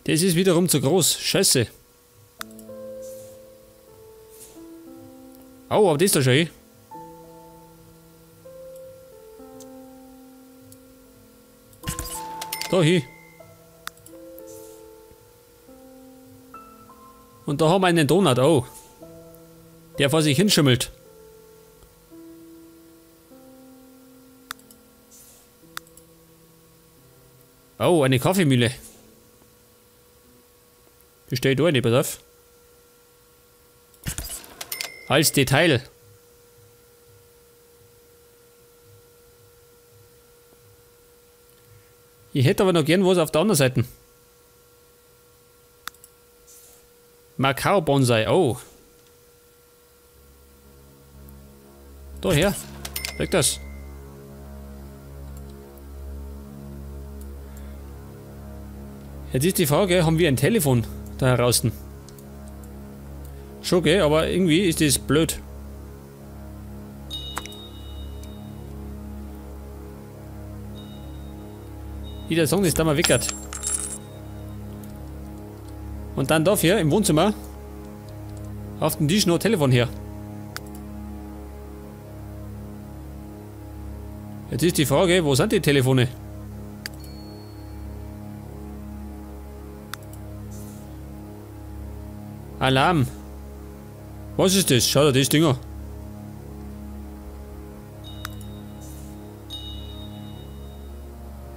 Das ist wiederum zu groß. Scheiße. Oh, aber das ist doch schön. Da hin. Und da haben wir einen Donut. Oh. Der vor sich hinschimmelt. Oh, eine Kaffeemühle. Die steht da nicht, pass auf. Als Detail. Ich hätte aber noch gern was auf der anderen Seite. Macau Bonsai, oh. Da her. Weg das. Jetzt ist die Frage, haben wir ein Telefon da heraus? Schon, gell, aber irgendwie ist das blöd. Jeder Song ist da mal wickert. Und dann darf hier im Wohnzimmer auf dem Tisch noch Telefon her. Jetzt ist die Frage, wo sind die Telefone? Alarm. Was ist das? Schau dir das Ding an.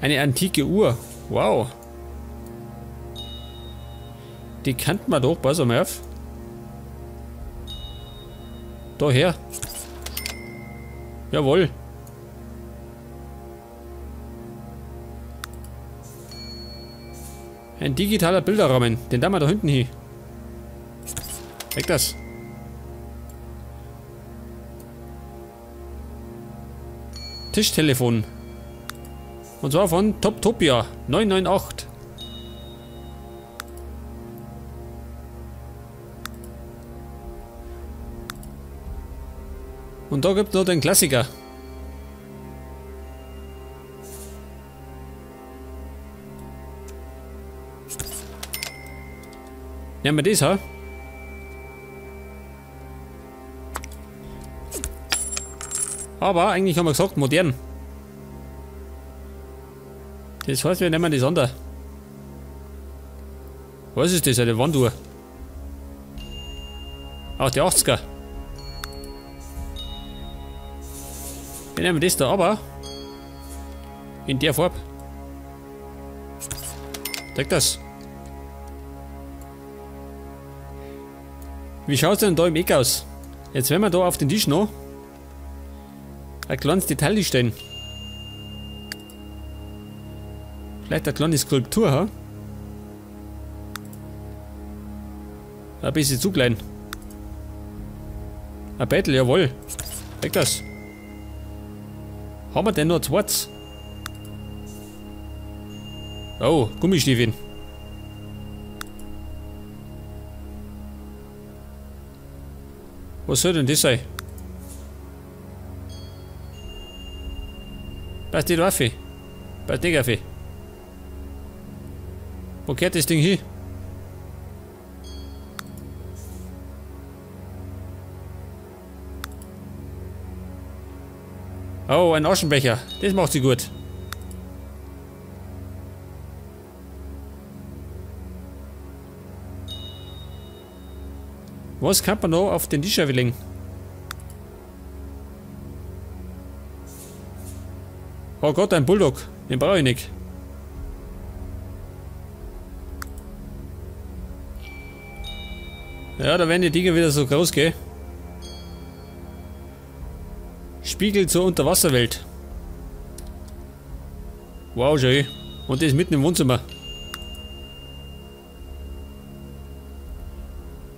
Eine antike Uhr. Wow. Die kannte man doch. Pass mal auf. Da her. Jawohl. Ein digitaler Bilderrahmen. Den da mal da hinten hin. Weg das. Tischtelefon. Und zwar von Toptopia 998. Und da gibt es noch den Klassiker. Nehmen wir das, ha? Aber eigentlich haben wir gesagt, modern. Das heißt, wir nehmen das andere. Was ist das? Eine Wanduhr. Ach, die 80er. Wir nehmen das da, aber in der Farbe. Zeig das. Wie schaut's denn da im Eck aus? Jetzt werden wir da auf den Tisch noch ein kleines Detail stellen. Vielleicht eine kleine Skulptur, ha? Ein bisschen zu klein. Ein Bettel, jawohl. Weg das. Haben wir denn noch zweites? Oh, Gummistiefeln. Was soll denn das sein? Passt nicht auf. Passt nicht auf. Wo gehört das Ding hin? Oh, ein Aschenbecher. Das macht sie gut. Was kann man noch auf den Tisch legen? Oh Gott, ein Bulldog. Den brauche ich nicht. Ja, da werden die Dinger wieder so groß, gell? Spiegel zur Unterwasserwelt. Wow, schön. Und das mitten im Wohnzimmer.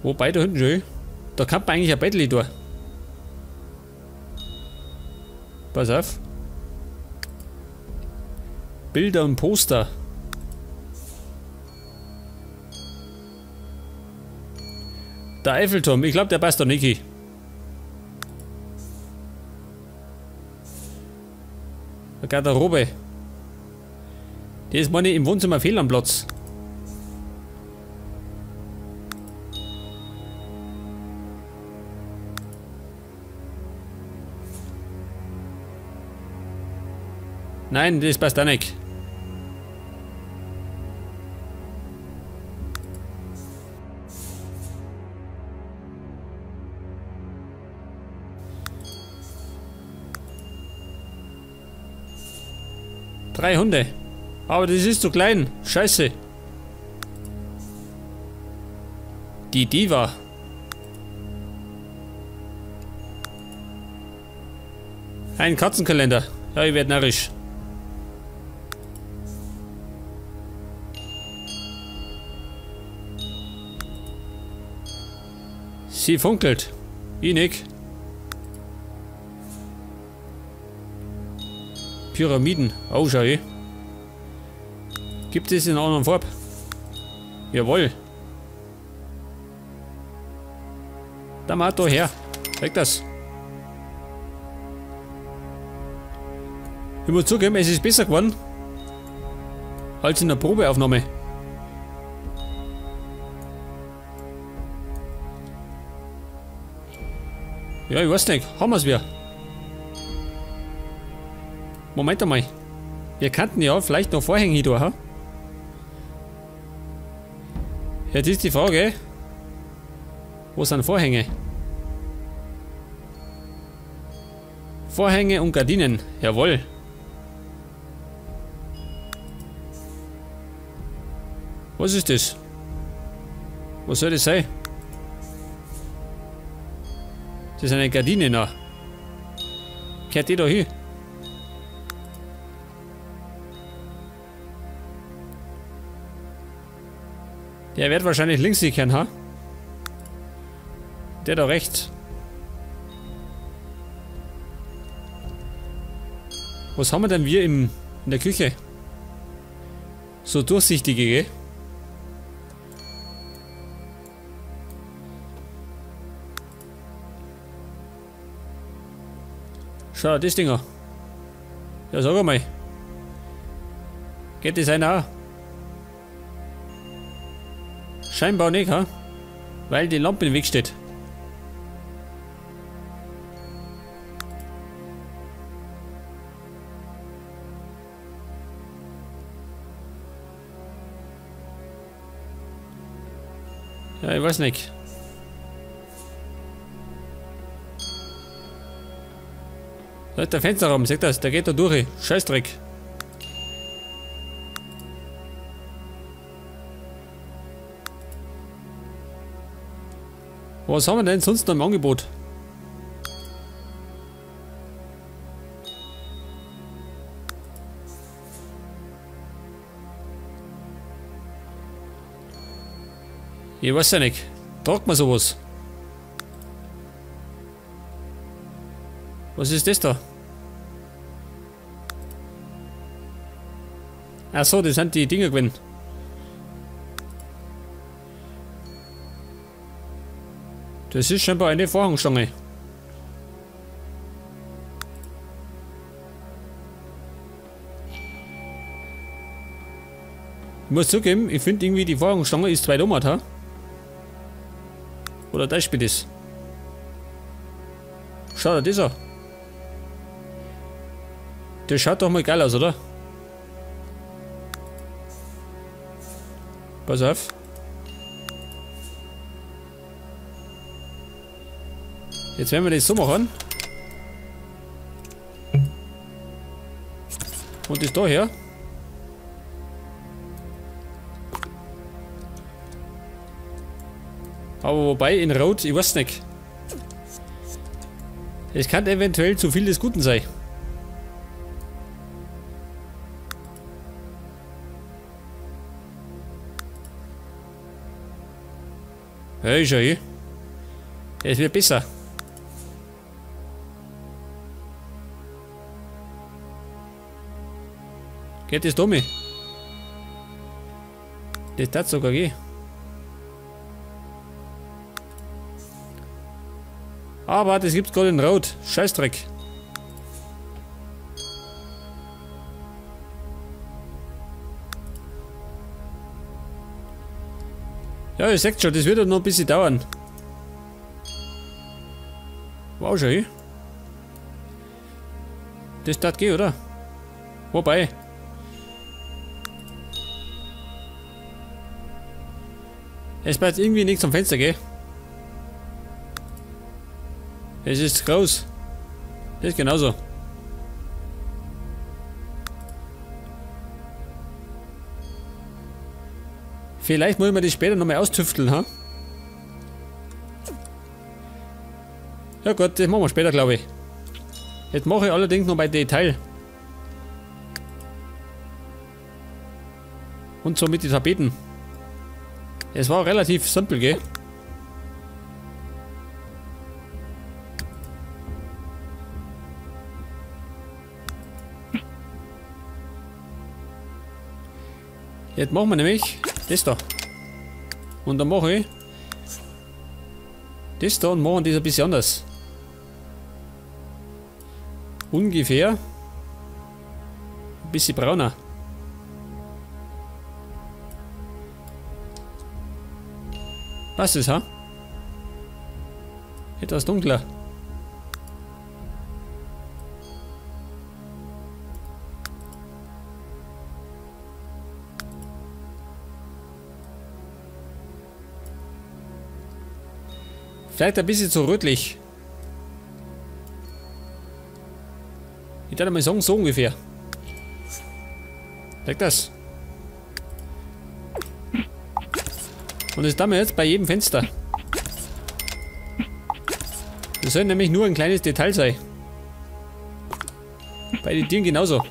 Wobei, da hinten schön. Da kann man eigentlich ein Bettli tun. Pass auf. Bilder und Poster. Der Eiffelturm, ich glaube, der passt da nicht hin. Eine Garderobe. Die ist meine im Wohnzimmer fehl am Platz. Nein, das passt auch nicht. Drei Hunde. Aber das ist zu klein. Scheiße. Die Diva. Ein Katzenkalender. Ja, ich werde narrisch. Sie funkelt. Ich nicht. Pyramiden. Oh, schau ich. Gibt es in einer anderen Farbe? Jawohl. Da mal da her. Zeig das. Ich muss zugeben, es ist besser geworden als in der Probeaufnahme. Ja, ich weiß nicht. Haben wir's wieder. Moment einmal. Wir könnten ja vielleicht noch Vorhänge hier durch, ha? Jetzt ist die Frage, wo sind Vorhänge? Vorhänge und Gardinen. Jawohl. Was ist das? Was soll das sein? Das ist eine Gardine, na. Kehrt die da hin? Der wird wahrscheinlich links sichern, ha? Der da rechts. Was haben wir denn wir in der Küche? So durchsichtige, gell? Schau, das Ding an. Ja, sag einmal. Geht das einer auch? Scheinbar nicht, ha? Weil die Lampe im Weg steht. Ja, ich weiß nicht. Da ist der Fensterraum, seht das, der geht da durch. Scheißdreck. Was haben wir denn sonst noch im Angebot? Ich weiß ja nicht. Tragt man sowas? Was ist das da? Ach so, das sind die Dinger gewesen. Das ist scheinbar eine Vorhangstange. Ich muss zugeben, ich finde irgendwie die Vorhangstange ist weit um, ha? Oder das Spiel ist. Schau dir das an. Das schaut doch mal geil aus, oder? Pass auf. Jetzt werden wir das so machen. Und das da her. Aber wobei in Rot, ich weiß nicht. Es kann eventuell zu viel des Guten sein. Hey, schau hier. Es wird besser. Geht das da mit? Das darf sogar gehen. Aber das gibt's gerade in Rot. Scheißdreck. Ja, ihr seht schon, das wird noch ein bisschen dauern. Wow, schau hier. Das darf gehen, oder? Wobei. Es bleibt irgendwie nichts am Fenster, gell? Es ist groß. Das ist genauso. Vielleicht muss man das später nochmal austüfteln, ha? Ja gut, das machen wir später, glaube ich. Jetzt mache ich allerdings noch mein Detail. Und so mit den Tapeten. Es war relativ simpel, gell? Jetzt machen wir nämlich das da. Und dann mache ich das da und machen das ein bisschen anders. Ungefähr ein bisschen brauner. Was ist, ha? Etwas dunkler. Vielleicht ein bisschen zu rötlich. Ich würde mal sagen, so ungefähr. Sag das. Und das tun wir jetzt bei jedem Fenster. Das soll nämlich nur ein kleines Detail sein. Bei den Tieren genauso.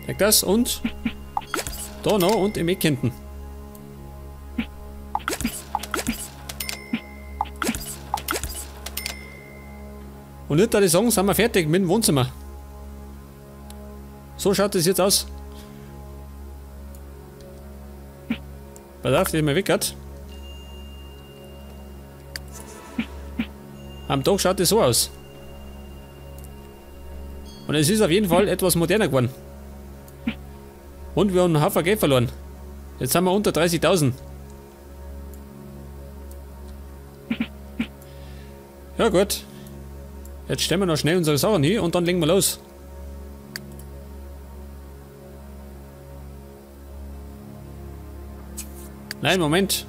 Sag das und da noch und im Eck hinten. Und jetzt, da ich sagen, sind wir fertig mit dem Wohnzimmer. So schaut das jetzt aus. Pass auf, dass ich mal weg hat. Am Tag schaut das so aus. Und es ist auf jeden Fall etwas moderner geworden. Und wir haben einen Haufen Geld verloren. Jetzt sind wir unter 30.000. Ja gut. Jetzt stellen wir noch schnell unsere Sachen hin und dann legen wir los. Nein, Moment.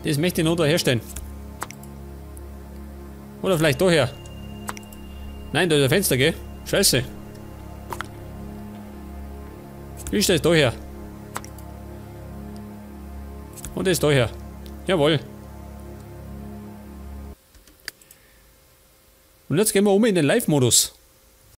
Das möchte ich noch da herstellen. Oder vielleicht da her. Nein, da ist ein Fenster, gell? Scheiße. Ich stelle es da her. Und das da her. Jawohl. Und jetzt gehen wir um in den Live-Modus.